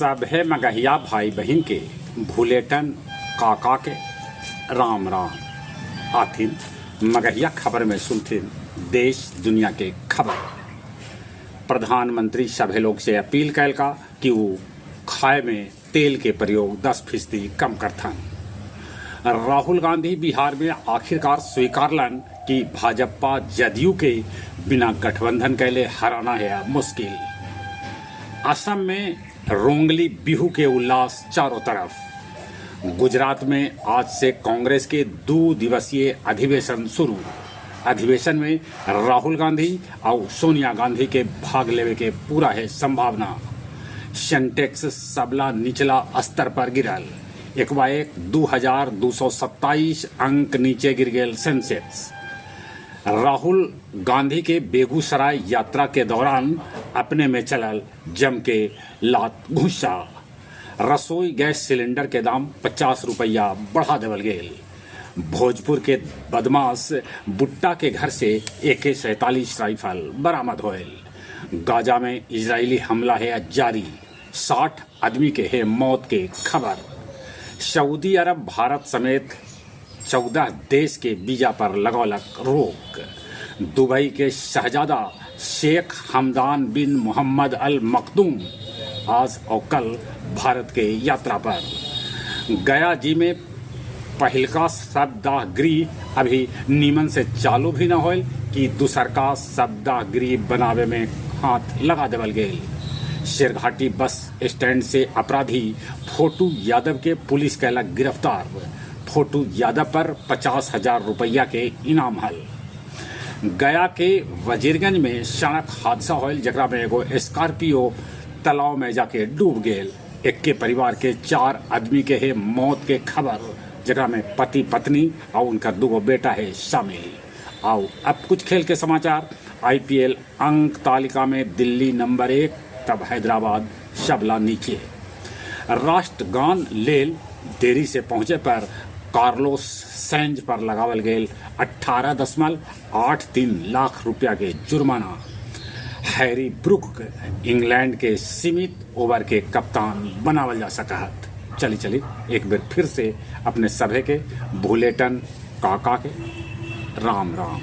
सभे मगहिया भाई बहिन के भुलेटन काका के राम राम। आथिन मगहिया खबर में सुनथिन देश दुनिया के खबर। प्रधानमंत्री सभे लोग से अपील कैल का कि वो खाए में तेल के प्रयोग 10% कम करथन। राहुल गांधी बिहार में आखिरकार स्वीकारलन कि भाजपा जदयू के बिना गठबंधन कैले हराना है मुश्किल। असम में रोंगली बिहू के उल्लास चारों तरफ। गुजरात में आज से कांग्रेस के 2 दिवसीय अधिवेशन शुरू। अधिवेशन में राहुल गांधी और सोनिया गांधी के भाग लेवे के पूरा है संभावना। सेंटेक्स सबला निचला स्तर पर गिरल, एकबाएक 2227 अंक नीचे गिर गेल सेंसेक्स। राहुल गांधी के बेगूसराय यात्रा के दौरान अपने में चलल जम के लात घुस्सा। रसोई गैस सिलेंडर के दाम 50 रुपया बढ़ा देवल गेल। भोजपुर के बदमाश बुट्टा के घर से AK-47 rifle बरामद होयल। गाजा में इजरायली हमला है जारी, 60 आदमी के है मौत के खबर। सऊदी अरब भारत समेत 14 देश के वीजा पर लगौलक रोक। दुबई के शहजादा शेख हमदान बिन मोहम्मद अल मखदूम आज और कल भारत के यात्रा पर। गया जी में पहिलका शवदाह गृह अभी नीमन से चालू भी न होल कि दूसरका शवदाह गृह बनावे में हाथ लगा देवल गेल। शेरघाटी बस स्टैंड से अपराधी फोटू यादव के पुलिस कैलक गिरफ्तार। फोटू यादव पर 50,000 रुपया के इनाम हल। गया के वजीरगंज में सड़क हादसा होल, जकरा में एगो स्कॉर्पियो तालाब में जाके डूब गेल। एक के परिवार के 4 आदमी के है मौत के खबर, जकरा में पति पत्नी और उनका 2 बेटा है शामिल। आओ अब कुछ खेल के समाचार। आईपीएल अंक तालिका में दिल्ली नंबर 1, तब हैदराबाद सबला नीचे। राष्ट्रगान लेल देरी से पहुंचे पर कार्लोस सैंज पर लगावल गेल 18.83 लाख रुपया के जुर्माना। हैरी ब्रुक इंग्लैंड के सीमित ओवर के कप्तान बनावल जा सकत। चली चली एक बार फिर से अपने सभे के भुलेटन काका के राम राम।